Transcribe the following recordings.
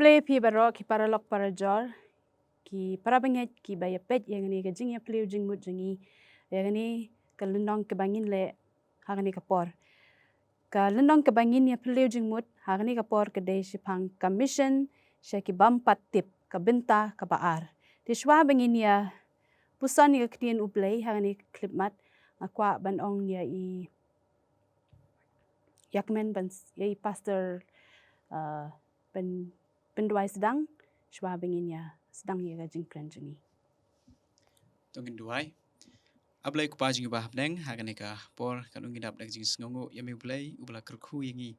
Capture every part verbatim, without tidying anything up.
Khublei phi baroh ki paralok parajor, ki parabangeit kiba ïa peit ïa kane ka jingïaphylliew jingmut jong ngi, ïa kane ka lynnong kaba ngin leh ha kane ka por. Ka lynnong kaba ngin ïaphylliew jingmut ha kane ka por ka dei shaphang ka mission sha ki bym pat tip, ka bynta kaba ar. Te shuwa ba ngin ïa puson ïa ka ktien U Blei ha kane ka khyllipmat, nga kwah ban ong ïa i, ïa kmen ban, ïa i pastor, uh, ban pynduwai sdang shuwa ba ngin ïa sdang ïa ka jingkren jong ngi. To ngin duwai. A Blei Kpa jong ngi ba ha bneng, ha kane ka por kan ngi dap da ka jingsngewnguh ïa me U Blei uba la kyrkhu ïa ngi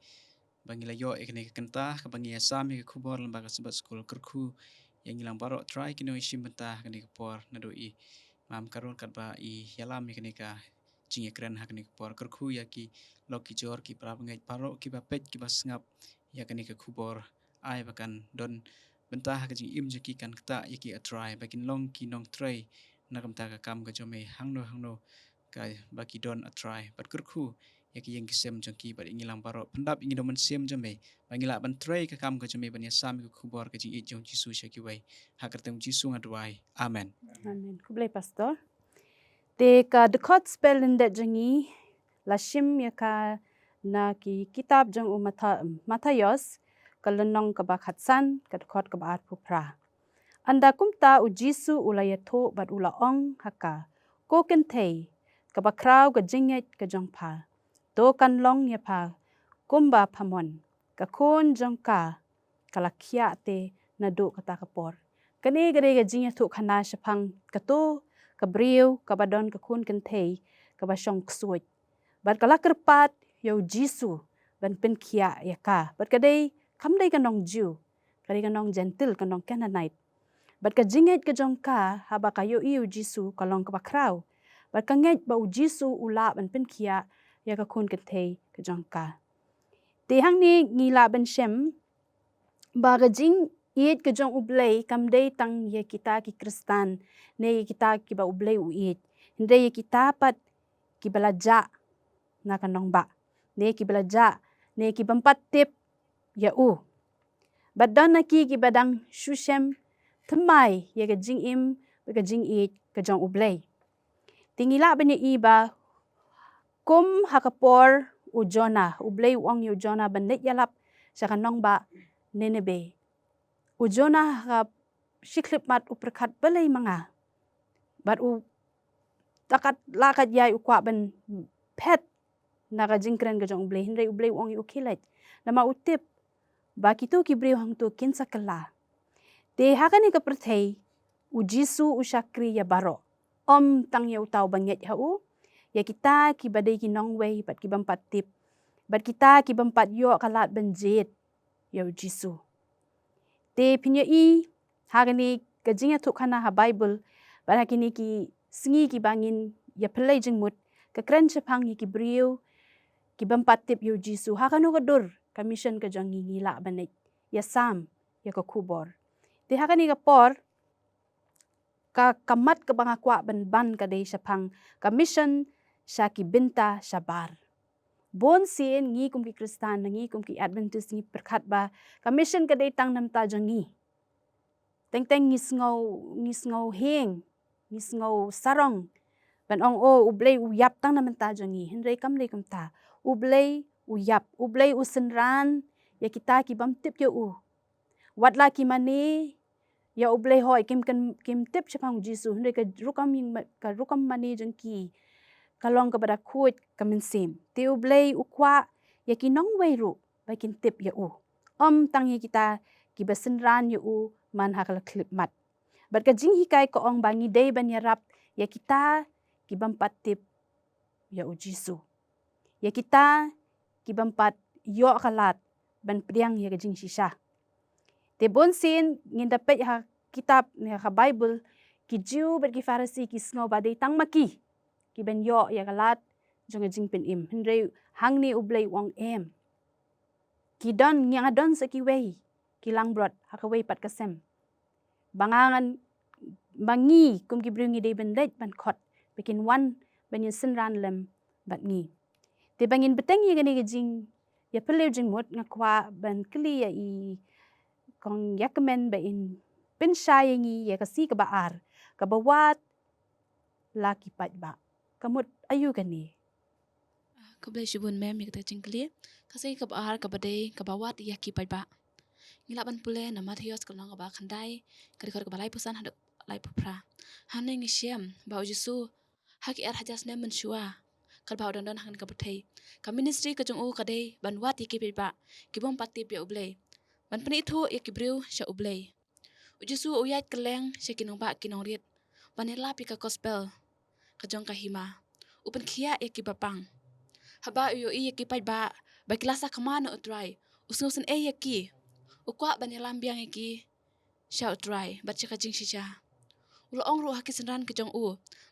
ba ngi la ïoh ïa kane ka kynta kaba ngi ïa sam ïa ka khubor lyngba ka Sabbath School. Kyrkhu ïa ngi lang baroh Trai ki nongshim bynta ha kane ka por, naduh i Mam Karol katba i ïalam ïa kane ka jingïakren ha kane ka por. Kyrkhu ïa ki lok ki jor, ki parabangeit baroh kiba peit kiba sngap ïa kane ka khubor, ai ba kan don bynta ha ka jingim jong ki, kan ktah ïa ki A Trai ba kin long ki nongtrei na ka bynta ka kam ka jong me hangno hangno kaba ki don A Trai. Bad kyrkhu ïa ki ïing ki sem jong ki bad ïa ngi lang baroh, pyndap ïa ngi da U Mynsiem jong me ba ngi lah ban trei ka kam ka jong me ban ïasam ïa ka khubor ka jingïeit jong U Jisu sha kiwei. Ha ka kyrteng U Jisu nga duwai. Amen. Amen. Khublei pastor. Te ka dkhot spellyndet jong ngi la shim ïa ka na ki kitab jong u Matha-, Mathaios, ka lynnong kaba khatsan, ka dkhot kaba arphew phra. Ynda kumta U Jisu u la ïathuh bad u la ong ha ka, ko kynthei, kaba khraw ka jingngeit ka jong pha, to kan long ïa pha kumba pha mon. Ka khun jong ka ka la khiah te naduh kata ka por. Kane ka dei ka jingïathuhkhana shaphang kato ka briew kaba don ka khun kynthei kaba shong ksuid. Bad ka la kyrpad ïa U Jisu ban pynkhiah ïa ka. Bad ka dei, kam dei ka nong Jiw, ka dei ka nong Jentil, ka nong Canaanite. Bad ka jingngeit ka jong ka haba ka ïohi U Jisu ka long kaba khraw. Bad ka ngeit ba U Jisu u lah ban pynkhiah ïa ka khun kynthei ka jong ka. Te hangne ngi lah ban shem ba ka jingïeit ka jong U Blei kam dei tang ïa kita ki Khristan ne ïa kita kiba U Blei u ïeit. Hynrei ïa kita pat kiba la jah na ka nongbah, ne kiba la jah, ne ki bym pat tip ïa u. Bad don na ki kiba dang shu shem thymmai ïa ka jingim bad ka jingïeit ka jong U Blei. Te ngi lah ban ïohi ba kum ha ka por u Jonah, U Blei u ong ïa u Jonah ban leit ïalap sha ka nongbah Nineveh. U Jonah ha ka shi khyllipmat u pyrkhat balei ma nga. Bad u, da katba la katba ïai u kwah ban phet na ka jingkren ka jong U Blei, hynrei U Blei u ong ïa u khie leit. Namar u tip ba kito ki briew hangto kin sa kylla. Te ha kane ka pyrthei U Jisu u shakri ïa baroh. Ym tang ïa uta uba ngeit ha u, ïa kita kiba dei ki nongwei bad ki bym pat tip, bad kita ki bym pat ïoh ka lad ban jied ïa U Jisu. Te phin ïohi ha kane ka jingïathuhkhana ha Baibl, bad ha kine ki sngi kiba ngin ïaphylliew jingmut, ka kren shaphang ïa ki briew ki bym pat tip ïa U Jisu. Ha kano ka dur ka mission ka jong ngi ngi lah ban leit ïasam ïa ka khubor. Te ha kane ka por, ka, ka mat kaba nga kwah ban ban ka dei shaphang ka mission sha ki bynta shabar. Bun sien ngi kum ki Khristan, ngi kum ki Adventist ngi pyrkhat ba ka mission ka dei tang na bynta jong ngi. Teng teng ngi sngew, ngi sngew hieng, ngi sngew sarong ban ong, o, U Blei u ïap tang na bynta jong ngi. Hynrei kam dei kumta. U Blei u ïap, U Blei u synran ïa kita ki bym tip ïa u. Wat la ki mane ïa U Blei, hooid, kim, kim, kim tip shaphang U Jisu, hynrei ka rukom ïing ma-, ka rukom mane jong ki ka long kaba da khuid ka mynsiem. Te U Blei u kwah ïa ki nongwei ruh ba kin tip ïa u. Ym tang ïa kita kiba synran ïa u man ha ka la khyllipmat. Bad ka jinghikai ka ong ba ngi dei ban ïarap ïa kita ki bym pat tip ïa U Jisu, ïa kita ki bym pat ïoh ka lad ban pdiang ïa ka jingshisha. Te bun sien ngin da peit ha kitab ne ha Baibl, ki Jiw bad ki Pharisi ki sngew ba dei tang ma ki ki ban ïoh ïa ka lad jong ka jingpynim. Hynrei hangne U Blei u ong em. Ki don, ngi nga don sa kiwei ki langbrot ha kawei pat ka sem. Ba nga ngan, ba ngi kum ki briew ngi dei ban leit ban khot ba kin wan ban ïasynran lem bad ngi. Te ba ngin bteng ïa kane ka jingïaphylliew jingmut nga kwah ban kylli ïa i kong ïa kmen ba in pynshai ïa ngi ïa ka sngi kaba ar kaba wad la ki paidbah. Ka mut aïu kane? Khublei shibun mem ïa kata ka jingkylli. Ka sngi kaba ar kaba dei kaba wad ïa ki paidbah. Ngi lah ban pule na Mathaios ka lynnong kaba khyndai, ka dkhot kaba laiphew san haduh laiphew phra. Hangne ngi shem ba u Jisu ha ki ar hajar snem mynshuwa, katba u dang don hangne ha ka pyrthei, ka ministry ka jong u ka dei ban wad ïa ki paidbah ki bym pat tip ïa u Blei, ban pynithuh ïa ki briew sha u Blei. U Jisu u ïaid kylleng sha ki nongbah ki nongrit ban ïalap ïa ka gospel ka jong ka hima. U pynkhiah ïa ki bapang. Haba u ïohi ïa ki paidbah ba ki la sakma na u Trai, u sngewsynei ïa ki. U kwah ban ïalam biang ïa ki sha u Trai bad sha ka jingshisha. U la ong ruh ha ki synran ka jong u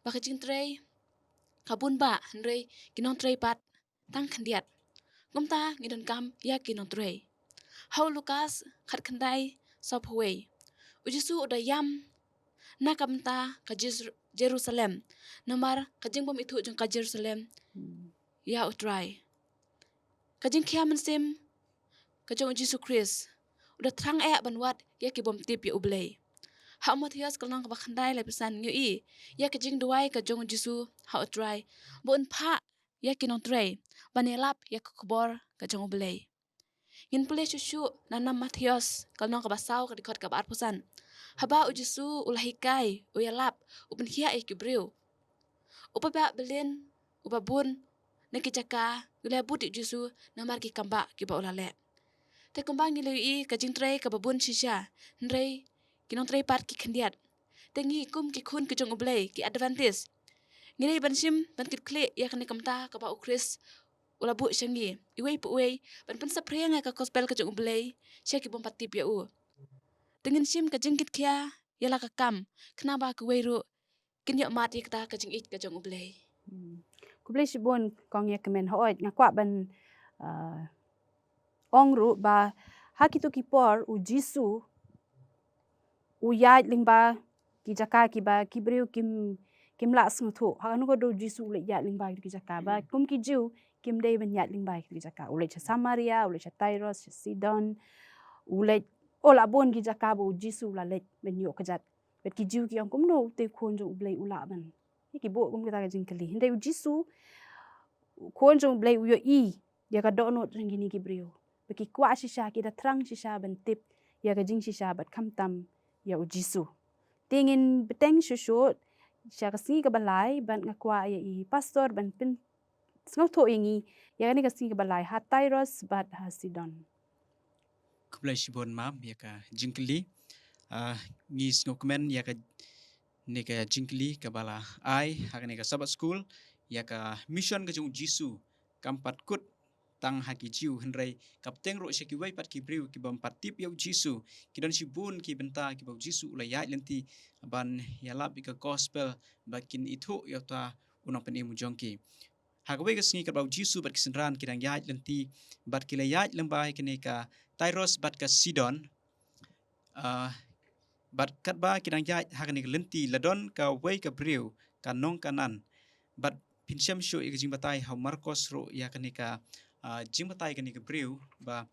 ba ka jingtrei ka bun bah, hynrei ki nongtrei pat tang khyndiat. Kumta ngi donkam ïa ki nongtrei. Ha u Lukas khatkhyndai, sawphew wei. U Jisu u da ïam na ka bynta ka Jer-, Jerusalem, namar ka jingbym ithuh jong ka Jerusalem ïa u Trai. Ka jingkhia mynsiem ka jong u Jisu Khrist u da thrang eh ban wad ïa ki bym tip ïa u Blei. Ha u Mathaios ka lynnong kaba khyndai, laiphew san, ngi ïohi ïa ka jingduwai ka jong u Jisu ha u Trai ba un phah ïa ki nongtrei ban ïalap ïa ka khubor ka jong u Blei. Ngin pule shuh shuh na, na Mathaios ka lynnong kaba saw, ka dkhot kaba arphew san. Haba u Jisu u la hikai, u ïalap, u pynkhiah ïa ki briew, u paidbah byllien uba bun na ki jaka u la bud ïa u Jisu namar ki kambah kiba u la leh. Te kumba ngi la ïohi, ka jingtrei kaba bun shisha, hynrei ki nongtrei pat ki khyndiat. Te ngi kum ki khun ki jong u Blei, ki Adventist, ngi dei ban shim ban kit khlieh ïa kane ka bynta kaba u Khrist u la buh sha ngi, iwei pa iwei, ban pynsaphriang ïa ka gospel ka jong u Blei sha ki bym pat tip ïa u. Te ngin shim ka jingkitkhia ïa la ka kam, khnang ba kiwei ruh kin ïoh mad ïa kata ka jingïeit ka jong u Blei. Hmm. Khublei shibun kong ïa kmen. Hooid, nga kwah ban, ah, ong ruh ba ha kito ki por u Jisu u ïaid lyngba ki jaka kiba ki briew kim, kim lah sngewthuh. Ha kano ka daw u Jisu u leit ïaid lyngba ki jaka ba, hmm, kum ki Jiw kim dei ban ïaid lyngba ki jaka. U leit sha Samaria, u leit sha Tyrus, sha Sidon. U leit, oh, la bun ki jaka ba u Jisu u la leit ban ïoh kjat. Bad ki Jiw ki ong, kumno uto u khun jong u Blei u lah ban. Ki buh kum kata ka jingkylli. Hynrei u Jisu, u khun jong u Blei, u ïohi ïa ka dohnud jong kine ki briew. Ba ki kwah shisha, ki da thrang shisha ban tip ïa ka jingshisha bad khamtam ïa u Jisu. Te ngin bteng shuh shuh sha ka sngi kaba lai bad nga kwah ïa i pastor ban pynsngewthuh ïa ngi ïa kane ka sngi kaba lai ha Tyrus bad ha Sidon. Khublei shibun mem ïa ka jingkylli. Ah, ngi sngewkmen ïa kane ka jingkylli kaba la ai ha kane ka Sabbath School, ïa ka mission ka jong u Jisu kam pat kut tang ha ki Jiw, hynrei ka bteng ruh sha kiwei pat ki briew ki bym pat tip ïa u Jisu. Ki don shibun ki bynta kiba u Jisu u la ïaid lynti ban ïalap ïa ka gospel ba kin ithuh ïa uta u nongpynim u jong ki. Ha kawei ka sngi katba u Jisu bad ki synran ki dang ïaid lynti, bad ki la ïaid lyngba kane ka Tyrus bad ka Sidon. Ah, bad katba ki dang ïaid ha kane ka lynti, la don kawei ka briew, ka nong Kanaan. Bad phin shem shuh ïa ka jingbatai ha u Markos ruh ïa kane ka, ah, jingbatai kane ka briew ba,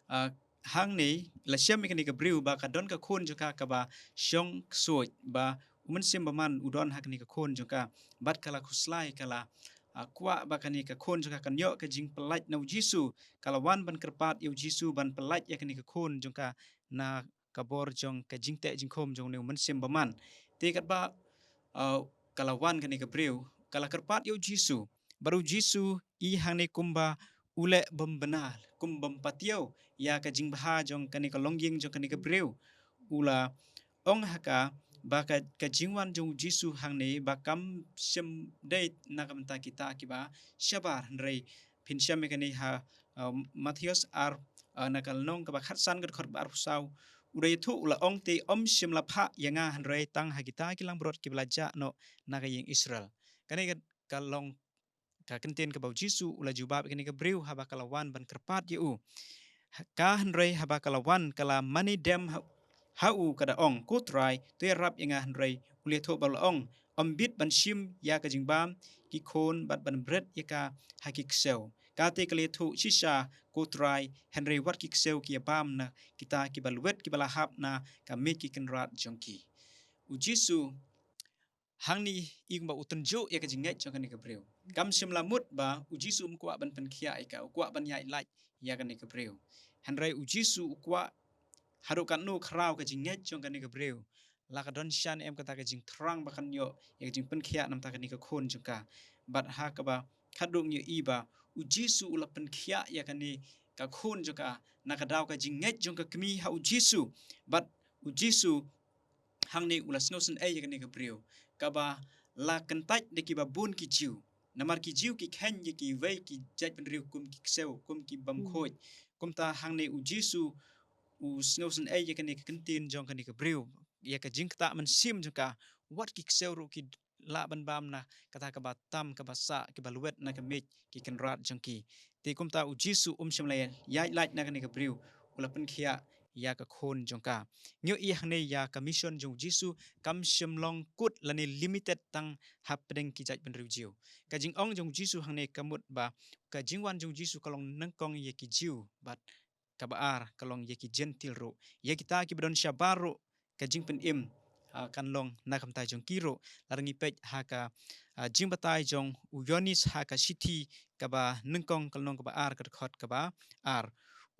ah, hangne la shem ïa kane ka briew ba ka don ka khun jong ka kaba shong ksuid, ba u Mynsiem Bymman u don ha kane ka khun jong ka. Bad ka la khuslai, ka la, ah, kwah ba kane ka khun jong ka kan ïoh ka jingpyllait na u Jisu. Ka la wan ban kyrpad ïa u Jisu ban pyllait ïa kane ka khun jong ka na ka bor jong ka jingteh jingkhum jong une u Mynsiem Bymman. Te katba, ah, ka la wan kane ka briew, ka la kyrpad ïa u Jisu. Bad u Jisu i hangne kumba u leh bym bna, kum bym patiaw ïa ka jingbha jong kane ka longïing jong kane ka briew. U la ong ha ka ba ka, ka jingwan jong u Jisu hangne ba kam shym dei na ka bynta kita kiba shabar, hynrei phin shem ïa kane ha, ah, Mathaios ar, ah, na ka lynnong kaba khatsan, ka dkhot ba arphew saw. U da ïathuh, u la ong, te ym shym la phah ïa nga, hynrei tang ha kita ki langbrot kiba la jah noh na ka ïing Israel. Kane ka, ka long ka kyntien kaba u Jisu u la jubab ïa kane ka briew haba ka la wan ban kyrpad ïa u. Ha, ka hynrei haba ka la wan, ka la mane dem ha, ha u, ka da ong, ko Trai, to ïarap ïa nga, hynrei u la ïathuh bad u la ong, ym bit ban shim ïa ka jingbam ki khun bad ban bret ïa ka ha ki ksew. Kata ka la ïathuh shisha, ko Trai, hynrei wat ki ksew ki ïa bam na kita kiba lwet kiba la hap na ka miej ki kynrad jong ki. U Jisu hangne i kumba u tynjuh ïa ka jingngeit jong kane ka briew. Kam shym la mut ba u Jisu um kwah ban pynkhiah ïa ka, u kwah ban ïaid lait ïa kane ka briew. Hynrei u Jisu u kwah haduh katno khraw ka jingngeit jong kane ka briew. La ka don shisha ne em kata ka jingthrang ba kan ïoh ïa ka jingpynkhiah namar kane ka khun jong ka. Bad ha kaba khatduh ngi ïohi ba u Jisu u la pynkhiah ïa kane ka khun jong ka na ka daw ka jingngeit jong ka kmie ha u Jisu. Bad u Jisu hangne u la sngewsynei ïa kane ka briew kaba la kyntait da kiba bun ki Jiw. Namar ki Jiw ki kheiñ ïa kiwei ki jaitbynriew kum ki ksew, kum ki bym khuid. Kumta hangne u Jisu u sngewsynei ïa kane ka kyntien jong kane ka briew, ïa ka jingktah mynsiem jong ka, wat ki ksew ruh ki lah ban bam na kata kaba tam kaba sah kiba lwet na ka miej ki kynrad jong ki. Te kumta u Jisu um shym la ïaid lait na kane ka briew, u la pynkhiah ïa ka khun jong ka. Ngi ïohi hangne ïa ka mission jong u Jisu kam shym long kut lane limited tang hapdeng ki jaitbynriew Jiw. Ka jingong jong u Jisu hangne ka mut ba ka jingwan jong u Jisu ka long nyngkong ïa ki Jiw bad kaba ar ka long ïa ki Jentil ruh. Ïa kita kiba don shabar ruh ka jingpynim, ah, kan long na ka bynta jong ki ruh. Lada ngi peit ha ka, ah, jingbatai jong u Ïoannis ha ka shithi kaba nyngkong ka lynnong kaba ar ka dkhot kaba ar.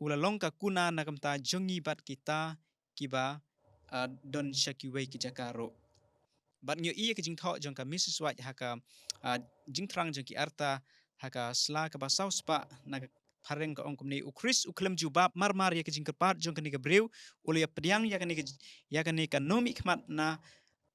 U la long ka kuna na ka bynta jong ngi bad kita kiba, ah, don sha kiwei ki jaka ruh. Bad ngi ïohi ïa ka jingthoh jong ka Mrs White ha ka, ah, Jingthrang jong ki Arta ha ka sla kaba saw spah na ka phareng ka ong kumne: U Khrist u khlem jubab marmar ïa ka jingkyrpad jong kane ka briew, u la ïa pdiang ïa kane ka, ïa kane ka nongmihkhmat na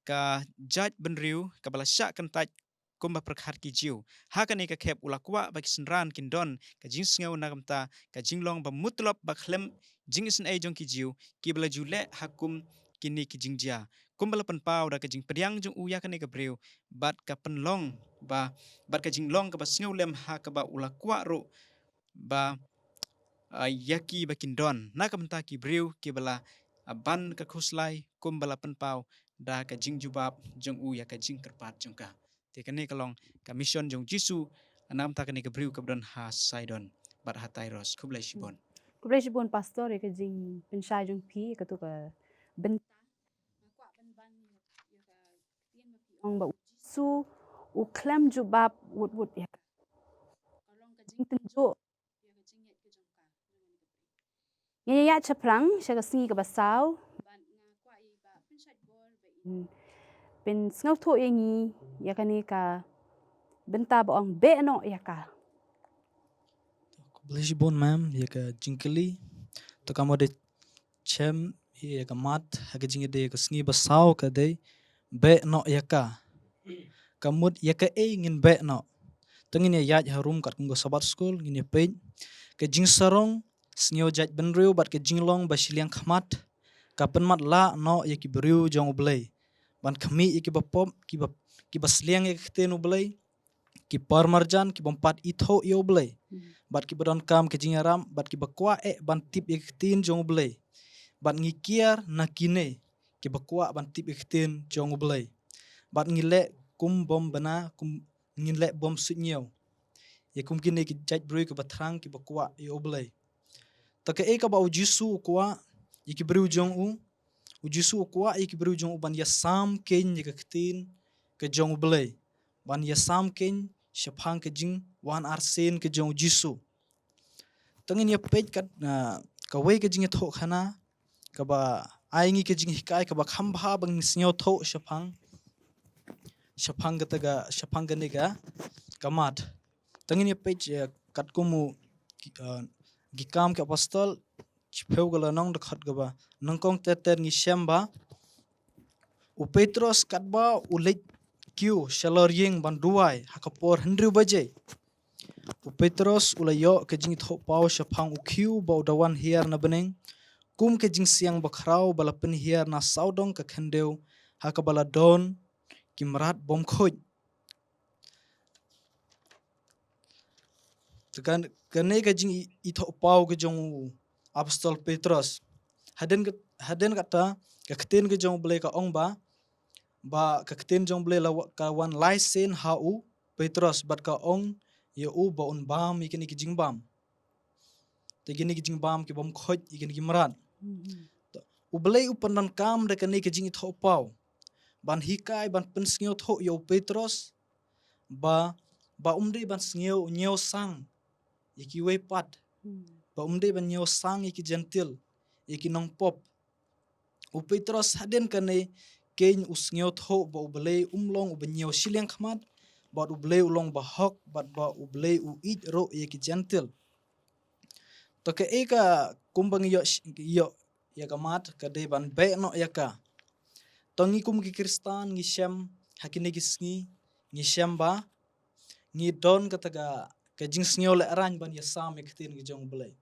ka jaitbynriew kaba la shah kyntait kumba pyrkhat ki Jiw. Ha kane ka khep u la kwah ba ki synran kin don ka jingsngew na ka bynta ka jinglong ba mutlop ba khlem jingisynei jong ki Jiw kiba la ju leh ha kum kine ki jingjia. Kumba la pynpaw da ka jingpdiang jong u ïa kane ka briew bad ka pynlong ba, bad ka jinglong kaba sngewlem ha kaba u la kwah ruh ba, ah, ïa ki ba kin don na ka bynta ki briew kiba la, ah, ban ka khuslai kumba la pynpaw da ka jingjubab jong u ïa ka jingkyrpad jong ka. Te kane ka long ka mission jong u Jisu na ka bynta kane ka briew kaba don ha Saidon bad ha Tairos. Khublei shibun. Khublei shibun Pastor ïa ka jingpynshai jong phi ïa katu ka bynta. Nga kwah ban ban ïa ka ktien ba phi ong ba u Jisu u khlem jubab wut wut ïa ka. Ka long ka jingtynjuh ïa ka jingngeit ka jong ka. Ngin ïa ïaid shaphrang sha ka sngi kaba saw. Bad nga kwah ïa i Bah Pynshait Bor ba in pynsngewthuh ïa ngi ïa kane ka bynta ba ong beh noh ïa ka. Khublei shibun ma'am ïa ka jingkylli. To ka mut dei chem ïa ka mat ha ka jingïadei ka sngi ba saw ka dei beh noh ïa ka. Ka mut ïa kaei ngin beh noh. To ngin ïa ïaid harum katkum ka Sabbath School, ngin ïa peit ka jingsarong, sngew jaitbynriew bad ka jinglong ba shiliang khmat ka pynmatlah noh ïa ki briew jong U Blei. Ban khmih ïa kiba pop, kiba, kiba sliang ïa ka ktien U Blei, ki parmarjan, ki bym pat ithuh ïa U Blei. Hmm. Bad kiba donkam ka jingïarap, bad kiba kwah eh ban tip ïa ka ktien jong U Blei. Bad ngi kiar na kine kiba kwah ban tip ïa ka ktien jong U Blei. Bad ngi leh kum bym bna, kum ngin leh bym suidñiew ïa kum kine ki jaitbynriew kiba thrang, kiba kwah ïa U Blei. Ta kaei kaba U Jisu u kwah ïa ki briew jong u? U Jisu u kwah ïa ki briew jong u ban ïasam keiñ ïa ka ktien ka jong U Blei, ban ïasam keiñ shaphang ka jingwan arsien ka jong U Jisu. To ngin ïa peit kat, ah, kawei ka jingïathuhkhana kaba ai ngi ka jinghikai kaba kham bha ba ngin sngewthuh shaphang, shaphang kata ka, shaphang kane ka, ka mat. To ngin ïa peit, eh, katkum u, ki, eh, Ki Kam ki Apostol, shiphew ka lynnong, dkhot kaba nyngkong ter ter ngi shem ba u Petros katba u leit kiew shalor ïing ban duwai ha ka por hynriew baje. U Petros u la ïoh ka jingithuhpaw shaphang u khiew ba u da wan hiar na bneng, kum ka jingsiang bakhraw ba la pynhiar na sawdong ka khyndew ha kaba la don ki mrad bym khuid. Te kan, kane ka jingithuhpaw ka jong u Apostol Petros. Hadien ka, hadien kata, ka ktien ka jong U Blei ka ong ba ba ka ktien jong U Blei la wa-, ka wan lai sien ha u Petros bad ka ong ïa u ba un bam ïa kine ki jingbam. Te kine ki jingbam ki bym khoit ïa kine ki mrad. Mm-hmm. U Blei u pyndonkam da kane ka jingïathoh paw ban hikai, ban pynsngewthuh ïa u Petros ba, ba um dei ban sngew, ñiew sang ïa kiwei pat. Hmm. Ba um dei ban ñiew sang ïa ki Jentil, ïa ki nongpop. U Petros hadien kane keiñ u sngewthuh ba U Blei um long uba ñiew shiliang khmat, bad U Blei u long ba hok, bad ba U Blei u ïeit ruh ïa ki Jentil. To kaei ka kumba ngi ïoh sh-, ïoh ïa ka mat ka dei ban beh noh ïa ka. To ngi kum ki Khristan ngi shem ha kine ki sngi, ngi shem ba ngi don kata ka, ka jingsngew lehraiñ ban ïasam ïa ka ktien ka jong U Blei.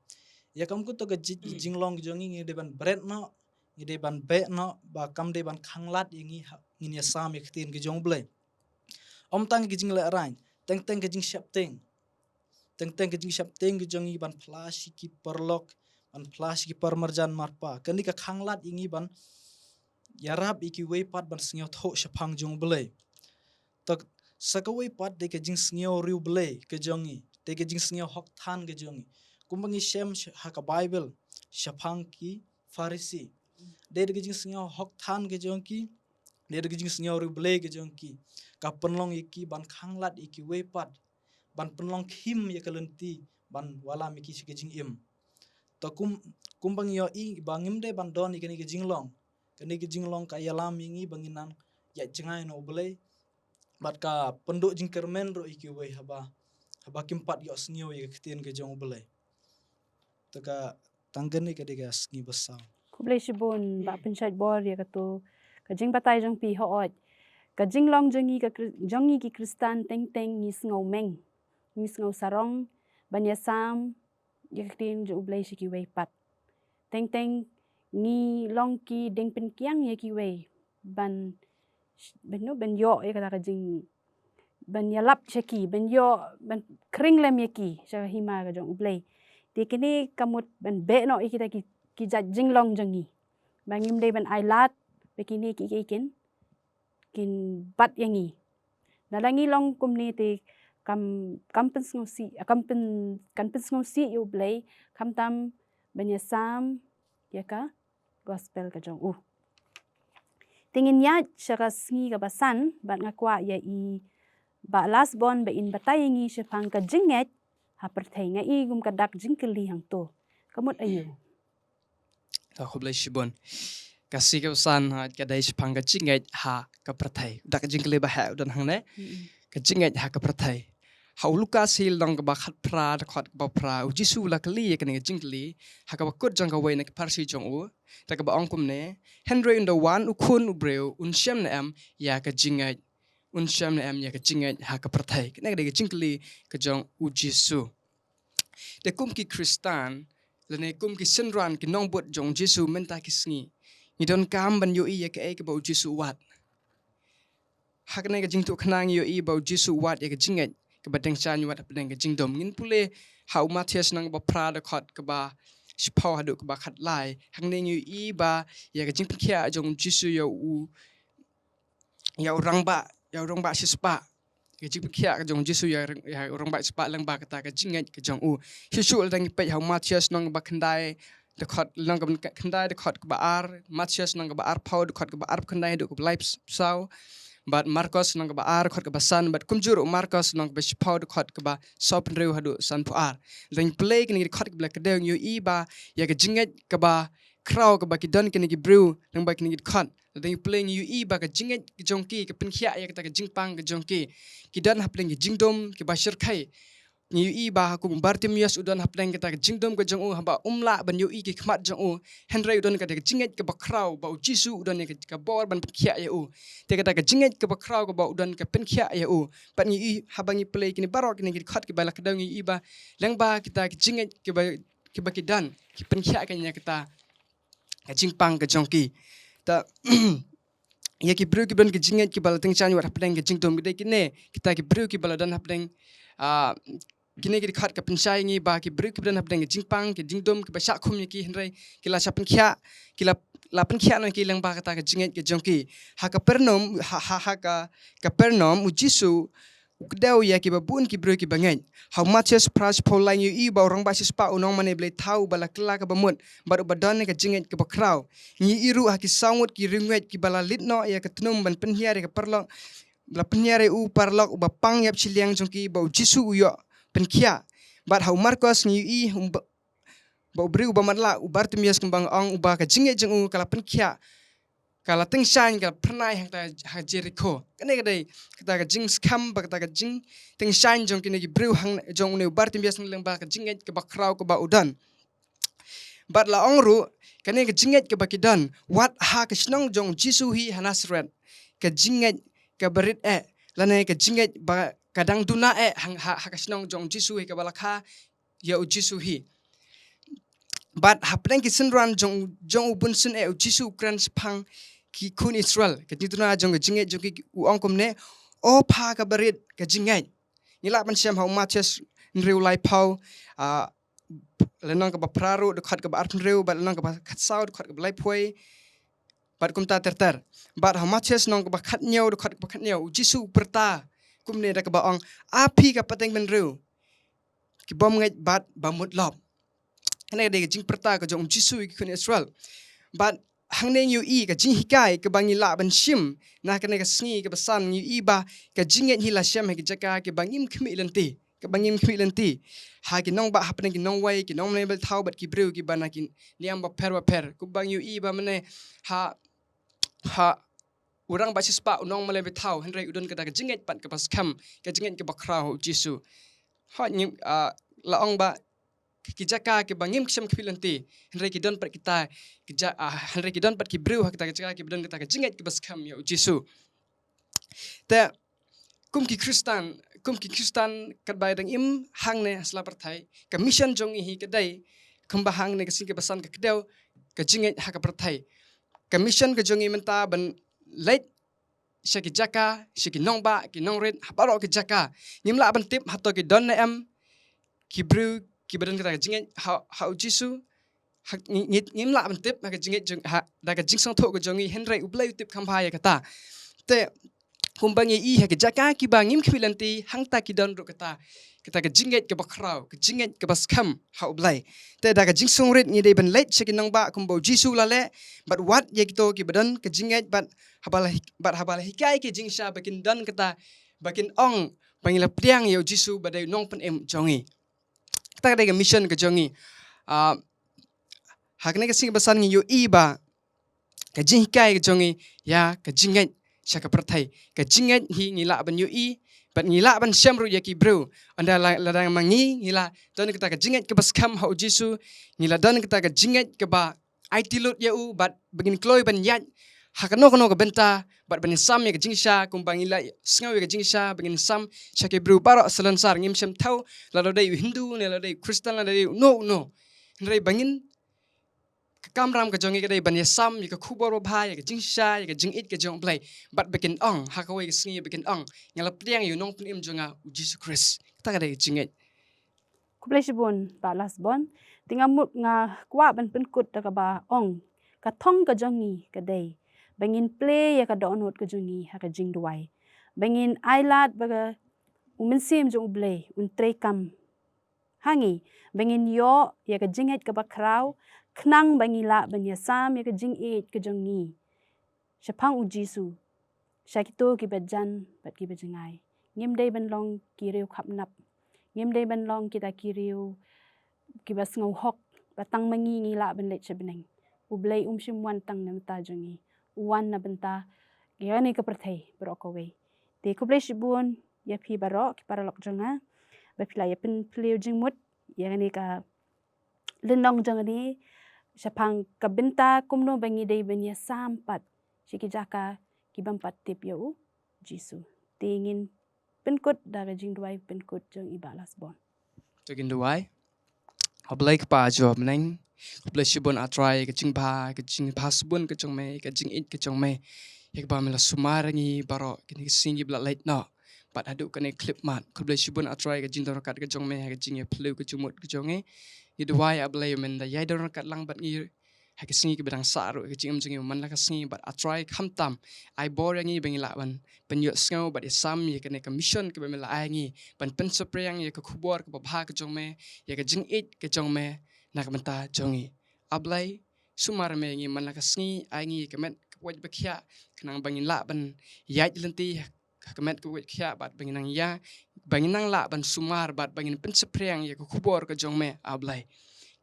Ïa kam kut to ka ji-, jinglong ka jong ngi, ngi dei ban bret noh, ngi dei ban beh noh, ba kam dei ban khanglad ïa ngi ha, ngin ïasam ïa ka ktien ka jong U Blei. Ym tang ka jinglehraiñ, teng teng ka jingsheptieng. Teng teng ka jingsheptieng ka jong ngi ban phla sha ki paralok, ban phla sha ki paramarjan marpa. Kane ka khanglad ïa ngi ban ïarap ïa kiwei pat ban sngewthuh shaphang jong U Blei. To sa kawei pat dei ka jingsngew riewblei ka jong ngi, dei ka jingsngew hok than ka jong ngi. Kumba ngi shem sh-, ha ka Baibl shaphang ki Pharisi. Dei da ka jingsngew hok than ka jong ki, dei da ka jingsngew riewblei ka jong ki, ka pynlong ïa ki ban khanglad ïa kiwei pat, ban pynlong khim ïa ka lynti, ban wallam ïa ki sha ka jingim. To kum, kumba ngi ïohi ba ngim dei ban don ïa kane ka jinglong. Kane ka jinglong ka ïalam ïa ngi ba ngin nang ïaid jngai na U Blei, bad ka pynduh jingkyrmen ruh ïa kiwei haba, haba kim pat ïohsngew ïa ka ktien ka jong U Blei. To ka tang kane ka dei ka sngi ba saw. Khublei shibun, Bah Pynshait Bor, ïa kato ka jingbatai jong phi. Hooid, ka jinglong jong ngi ka Khri-, jong ngi ki Khristan teng teng ngi sngew meng, ngi sngew sarong ban ïasam ïa ka ktien jong U Blei sha kiwei pat. Teng teng ngi long ki dieng pynkiang ïa kiwei ban, ban, ban ïoh ïa kata ka jing, ban ïalap sha ki, ban ïoh, ban khring lem ïa ki sha ka hima ka jong U Blei. Te kine ka mut ban beh noh ïa kita ki, ki jait jinglong jong ngi, ba ngim dei ban ailad ba kine ki, ki kin, kin bat ïa ngi. Lada ngi long kumne te kam, kam pynsngewsih, kam pyn, kan pynsngewsih ïa U Blei, khamtam ban ïasam ïa ka gospel ka jong U. Te ngin ïaid sha ka sngi kaba san, bad nga kwah ïa i Bah Lasbon ba in batai ïa ngi shaphang ka jingngeit ha pyrthei. Nga i kum ka dak jingkylli hangto, ka mut aïu? To khublei shibun. Ka sngi kaba san, ha, ka dei shaphang ka jingngeit ha ka pyrthei. Dak jingkylli ba heh u don hangne. Mm-mm. Ka jingngeit ha ka pyrthei. Ha u Lukas lynnong kaba khatphra, dkhot kaba phra, U Jisu u la kylli ïa kane ka jingkylli ha kaba kut jong kawei na ki Pharisi jong u. Te kaba ong kumne, hynrei ynda wan u Khun u briew, un shem ne em ïa ka jingngeit, un shem ne em ïa ka jingngeit ha ka pyrthei? Kane ka dei ka jingkylli ka jong U Jisu. Te kum ki Khristan, lane kum ki synran ki nongbud jong U Jisu mynta ki sngi, ngi donkam ban ïohi ïa kaei kaba U Jisu u wad. Ha kane ka jingïathuhkhana ngi ïohi ba U Jisu u wad ïa ka jingngeit kaba dang shah ñiewat hapdeng ka jingdum. Ngin pule ha u Mathaios lynnong kaba phra, dkhot kaba shiphew haduh kaba khatlai. Hangne ngi ïohi ba ïa ka jingpynkhiah jong U Jisu ïa u, ïa u rangbah, ïa u rangbah shispah. Ka jingpynkhiah ka jong U Jisu ïa, ïa u rangbah shispah lyngba kata ka jingngeit ka jong u. Shuh shuh lada ngi peit ha u Mathaios lynnong kaba khyndai, dkhot, lynnong kaba khyndai, dkhot kaba ar, Mathaios lynnong kaba arphew, dkhot kaba arphew khyndai haduh kaba laiphew saw. Bad Markos lynnong kaba ar, dkhot kaba san, bad kumjuh ruh Markos lynnong kaba shiphew, dkhot kaba sawphew hynriew haduh sanphew ar. Lada ngi pule kine ki dkhot kiba la kdew, ngi ïohi ba ïa ka jingngeit kaba khraw kaba ki don kine ki briew lyngba kine ki dkhot. Lada ngi pule ngi ïohi ba ka jingngeit ka jong ki ka pynkhiah ïa kata ka jingpang ka jong ki. Ki don hapdeng ki jingdum kiba shyrkhei. Ngi ïohi ba ha kum u Bartimeus u don hapdeng kata ka jingdum ka jong u, haba um lah ban ïohi ki khmat jong u, hynrei u don kata ka jingngeit kaba khraw ba U Jisu u don ïa ka, ka bor ban pynkhiah ïa u. Te kata ka jingngeit kaba khraw kaba u don ka pynkhiah ïa u. Bad ngi ïohi haba ngi pule kine baroh kine ki dkhot kiba la kdew, ngi ïohi ba lyngba kita ki jingngeit kiba, kiba ki don, ki pynkhiah kane ïa kata ka jingpang ka jong ki. Ta, ïa ki briew kiba don ka jingngeit kiba la tyngshaiñ wat hapdeng ka jingdum, ki dei kine, kita ki briew kiba la don hapdeng, ah, kine ki dkhot ka pynshai ngi ba ki briew kiba don hapdeng ka jingpang, ki jingdum, kiba shah khum ïa ki, hynrei ki la shah pynkhiah, ki la, la pynkhiah noh ïa ki lyngba kata ka jingngeit ka jong ki. Ha Kapernaum, ha, ha, ha ka Kapernaum, u Jisu u kdew ïa kiba bun ki briew kiba ngeit. Ha u Mathaios phra shiphew lai ngi ïohi ba u rangbah shispah u nongmane blei thaw uba la kylla kaba mut bad uba don ka jingngeit kaba khraw. Ngi ïohi ruh ha ki saw ngut ki riewngeit kiba la leit noh ïa ka tnum ban pynhiar ïa ka paralok, la pynhiar ïa u paralok uba pang ïap shiliang jong ki, ba u Jisu u ïoh pynkhiah. Bad ha u Markos ngi ïohi, um, ba, ba u briew uba matlah, u Bartimeus, kumba nga ong, uba ka jingngeit jong u ka la pynkhiah, ka la tyngshaiñ, ka la phyrnai hangta ha Jerikho. Kane ka dei kata ka jingskhem bad kata ka jingtyngshaiñ jong kine ki briew hang, jong une u Bartimeus, lyngba ka jingngeit kaba khraw kaba u don. Bad la ong ruh, kane ka jingngeit kaba ki don, wat ha ka shnong jong u Jisu hi ha Nasareth, ka jingngeit kaba rit eh, lane ka jingngeit ba ka dang duna eh, hang, ha, ha ka shnong jong u Jisu hi kaba la kha ïa u Jisu hi. Bad hapdeng ki synran jong, jong u bunsien eh u Jisu u kren shaphang ki khun Israel. Ka jingduna jong ka jingngeit jong ki, u ong kumne, "O pha kaba rit ka jingngeit." Ngi lah ban shem ha u Mathaios hynriew laiphew, ah, lynnong kaba phra ruh, dkhot kaba arphew hynriew, bad lynnong kaba khatsaw, dkhot kaba laiphew, bad kumta ter ter. Bad ha u Mathaios lynnong kaba khathynñiew, dkhot kaba khathynñiew, u Jisu u pyrta kumne da kaba ong, "A phi ka pateng bynriew ki bym ngeit bad ba mut lop." Kane ka dei ka jingpyrta ka jong u Jisu ïa ki khun Israel. Bad hangne ngi ïohi ka jinghikai kaba ngi lah ban shim na kane ka sngi kaba san, ngi ïohi ba ka jingngeit hi la shem ha ki jaka kiba ngim khmih lynti, kiba ngim khmih lynti. Ha ki nongbah hapdeng ki nongwei, ki nongmane blei thaw bad ki briew kiba na ki niam bapher bapher. Kumba ngi ïohi ba mynne ha, ha u rangbah shispah u nongmane blei thaw, hynrei u don kata ka jingngeit pat kaba skhem, ka jingngeit kaba khraw ha u Jisu. Hooid, ngim, ah, la ong ba ki jaka kiba ngim shem khmih lynti, hynrei ki don pat kita ki ja-, ah, hynrei ki don pat ki briew ha kita ki jaka kiba don kata ka jingngeit kaba skhem ïa u Jisu. Te kum ki Khristan, kum ki Khristan katba dang im hangne ha sla pyrthei, ka mission jong ngi hi ka dei kumba hangne ka sngi kaba san ka kdew ka jingngeit ha ka pyrthei. Ka mission ka jong ngi mynta ban leit sha ki jaka, sha ki nongbah, ki nongrit, ha baroh ki jaka. Ngim lah ban tip hato ki don ne em ki briew kiba don kata ka jingngeit ha, ha u Jisu. Ha, ngi, ngi, ngim lah ban tip ha ka jingngeit jong, ha, da ka jingsngewthuh ka jong ngi, hynrei U Blei u tip kham bha ïa kata. Te kumba ngi ïohi ha ki jaka kiba ngim khmih lynti, hangta ki don ruh kata, kata ka jingngeit kaba khraw, ka jingngeit kaba skhem ha U Blei. Te da ka jingsngewrit ngi dei ban leit sha ki nongbah kumba u Jisu u la leh, bad wad ïa kito kiba don ka jingngeit, bad haba la hik-, bad haba la hikai ki jingshisha ba kin don kata, ba kin ong ba ngi la pdiang ïa u Jisu ba dei u nongpynim jong ngi. Kata ka dei ka mission ka jong ngi. Ah, ha kane ka sngi kaba san ngi ïohi ba ka jinghikai ka jong ngi ïa ka jingngeit sha ka pyrthei. Ka jingngeit hi ngi lah ban ïohi bad ngi lah ban shem ruh ïa ki briew. Ynda la, lada ma ngi ngi la don kata ka jingngeit kaba skhem ha u Jisu, ngi la don kata ka jingngeit kaba aiti lut ïa u, bad ba ngin kloi ban ïaid ha kano kano ka bynta, bad ban ïasam ïa ka jingshisha, kumba ngi la sngew ïa ka jingshisha, ba ngin sam sha ki briew baroh salonsar. Ngim shym thew lada dei u Hindu ne lada dei u Khristan, lada dei uno uno. Hynrei ba ngin, ka kamram ka jong ngi ka dei ban ïasam ïa ka khubor babha, ïa ka jingshisha, ïa ka jingïeit ka jong U Blei. Bad ba kin ong ha kawei ka sngi, ba kin ong, nga la pdiang ïa u nongpynim jong nga u Jisu Khrist. Kata ka dei ka jingngeit. Khublei shibun Bah Lasbon. Te nga mut nga kwah ban pynkut da kaba ong, ka thong ka jong ngi ka dei ba ngin plie ïa ka dohnud ka jong ngi ha ka jingduwai, ba ngin ailad ba ka, u Mynsiem jong U Blei un treikam ha ngi, ba ngin ïoh ïa ka jingngeit kaba khraw, khnang ba ngi lah ban ïasam ïa ka jingïeit ka jong ngi shaphang u Jisu sha kito kiba jan bad kiba jngai. Ngim dei ban long ki riew khapnap, ngim dei ban long kita ki riew kiba sngew hok ba tang ma ngi ngi lah ban leit sha bneng. U Blei um shym wan tang na bynta jong ngi, u wan na bynta ïa kane ka pyrthei baroh kawei. Te khublei shibun ïa phi baroh ki paralok jong nga ba phi la ïa pynplie jingmut ïa kane ka lynnong jong ngi shaphang ka bynta kumno ba ngi dei ban ïasam pat sha ki jaka ki bym pat tip ïa u Jisu. Te ngin pynkut da ka jingduwai pynkut jong i Bah Lasbon. To ngin duwai. Ha Blei Kpa jong ngi ha bneng, khublei shibun A Trai ka jingbha, ka jingbha shibun ka jong me, ka jingïeit ka jong me, ïa kaba me la sumar ïa ngi baroh kine ki sngi ba la leit noh. bad haduh kane khyllipmat. Khublei shibun A Trai ka jingdon ryngkat ka jong me ha ka jingïaphylliew ka jingmut ka jong ngi. Ngi duwai A Blei, men da ïai don ryngkat lang bad ngi ha ka sngi kaba dang sah ruh, ha ka jingim jong ngi man la ka sngi, bad A Trai khamtam ai bor ïa ngi ba ngin lah ban pynïohsngew bad ïasam ïa kane ka mission kaba me la ai ngi, ban pynsaphriang ïa ka khubor kaba bha ka jong me, ïa ka jingïeit ka jong me na ka bynta jong ngi. A Blei, sumar me ïa ngi man la ka sngi, ai ngi ka met ka wait ba khiah, khnang ba ngin lah ban ïaid lynti ha ka met ka wait khiah, bad ba ngin nang ïa, ba ngin nang lah ban sumar, bad ba ngin pynsaphriang ïa ka khubor ka jong me, A Blei.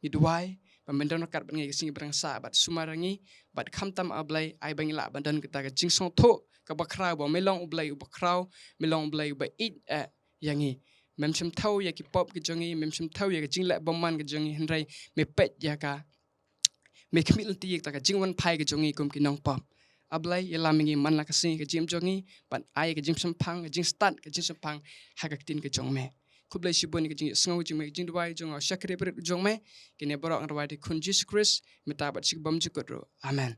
Ngi duwai ba men don ryngkat bad ngi ha ka sngi ba dang sah, bad sumar ïa ngi, bad khamtam A Blei, ai ba ngin lah ban don kata ka jingsngewthuh kaba khraw ba me long U Blei uba khraw, me long U Blei uba ïeit, eh, ïa ngi. Mem shym thew ïa ki pop ka jong ngi, mem shym thew ïa ka jingleh bymman ka jong ngi, hynrei me peit ïa ka, me khmih lynti ïa kata ka jingwan phai ka jong ngi kum ki nongpop. A Blei, ïalam ïa ngi man la ka sngi ha ka jingim jong ngi, bad ai ka jingshemphang, ka jingstad, ka jingshemphang ha ka ktien ka jong me. Khublei shibun ïa ka jingïohsngew jong me, ka jingduwai jong nga, sha ka ri barit jong me. Kine baroh nga duwai ha ka kyrteng U Jisu Khrist, mynta bad shi bymjukut ruh. Amen.